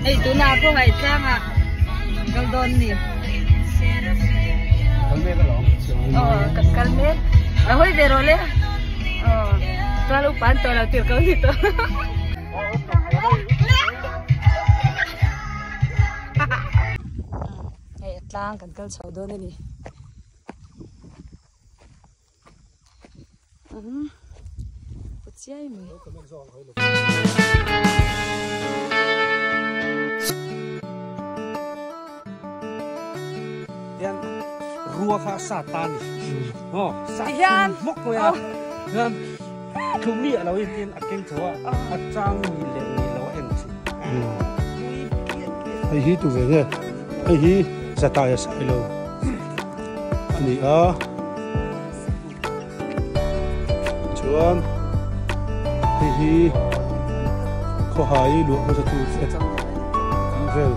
Hei tunah pawh ngaihtlang ah kal dawn ni. Kal mek alawm. Aw kan kal mek. A hawi ve rawh le. Aw chuan upa an tawh lo tir ko ni tawh. Hei a tlang kan kal chho dawn a ni. Pu chiai mai. Hian rua kha sa ta ni. Aw sa hmawk mai a. Hian thlum mi a lo in tin a keng tho a a chang ni leh ni lo a en thin. Hei hi tu ve nge hei hi zatai a sai lo a ni a chuan hei hi khawhai luah hmasa tu te an vel.